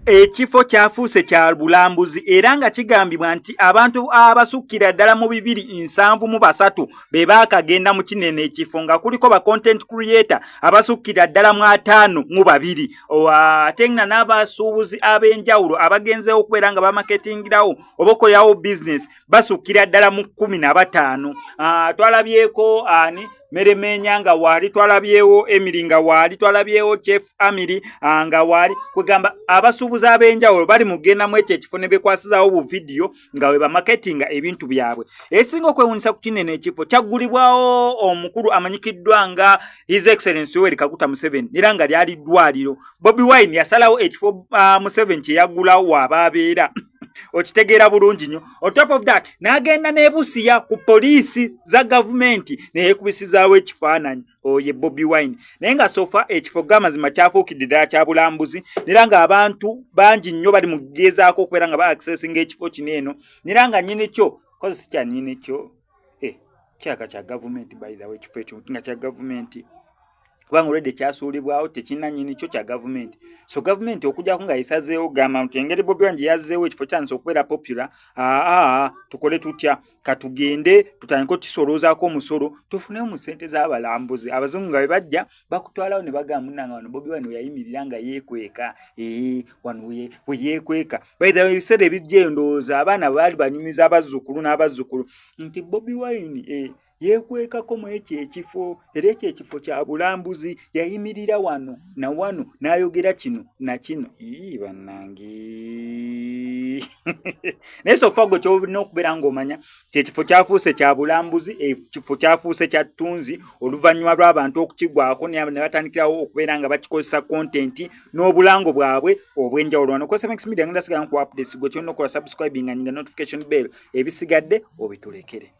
Ekifo kyafuuse kya bulambuzi era nga kigambibwa nti abantu abasukkira ddala mu 273 be baakagenda mu kinene ekifo, nga kuliko ba content creator abasukkira ddala mu 52, ate nga n'abasuubuzi ab'enjawulo abagenzeewo okubeera nga bamaketingirawo oba okolerawo business basukkira ddala mu 15. Twalabyeko ani Meremenya nga waali, twalabyewo Emiri nga waali, twalabyewo Chef Amiri nga waali. Kwegamba abasuubuzi ab'enjawulo bali mugenda mu ekyo ekifo ne bekwasizaawo buvidiyo nga we bamaketinga ebintu byabwe. Esinga okwewunyisa ku kinene ekifo kyaggulibwawo omukulu amanyikiddwa nga His Excellency Yoweri Kaguta Museveni, era nga lyali ddwaliro. Bobi Wine yasalawo ekifo Museveni kye yaggulawo waaba abeera, okitegeera bulungi nnyo. On top of that, n'agenda n'ebusiya ku poliisi za gavumenti neyekubisizaawo ekifaananyi. Oye Bobi Wine. Naye nga so far ekifo gamazima kyafuukidde ddala kya bulambuzi, era ng'abantu bangi nnyo bali mu kugezaako okubeera nga ba accessinga ekifo kino eno, era nga nnyini kyo kozi si kya nnyini kyo, kyaka kya gavumenti. By the way, ekifo ekyo nga kya gavumenti, kubanga olwedde kyasuulibwawo tekirina nnyini kyo, kya gavumenti. So gavumenti okujjako nga esazeewo gamba nti engeri Bobi Wine gye yazzeewo ekifo kyandise okubeera popular, aa tukole tutya? Katugende tutandike okisoloozaako omusolo tufunemu mu ssente z'abalambuzi. Abazungu nga bwe bajja bakutwalawo ne bagamba, "Munnange, wano Bobi Wine we yayimirira nga yeekweka, ee wano we yeekweka." By the way, ebiseera ebijja eyo ndowooza abaana baali banyumiza abazzukulu n'abazzukulu nti Bobi Wine yeekwekako mu ekyo ekifo, era ekyo ekifo kya bulambuzi, yayimirira wano na wano n'ayogera kino na kino. Ii bannange, naye so far gwe kyolina okubeera ng'omanya ti ekifo kyafuuse kya bulambuzi, ekifo kyafuuse kya ttunzi oluvannyuma lw'abantu okukigwako ne batandikirawo okubeera nga bakikozesa content n'obulango bwabwe obw'enjawulo. Wano ku SMX Media ngenda sigala nkuwa updates. Gwe kyolina okukola, subscribing nga notification bell, ebisigadde obitulekere.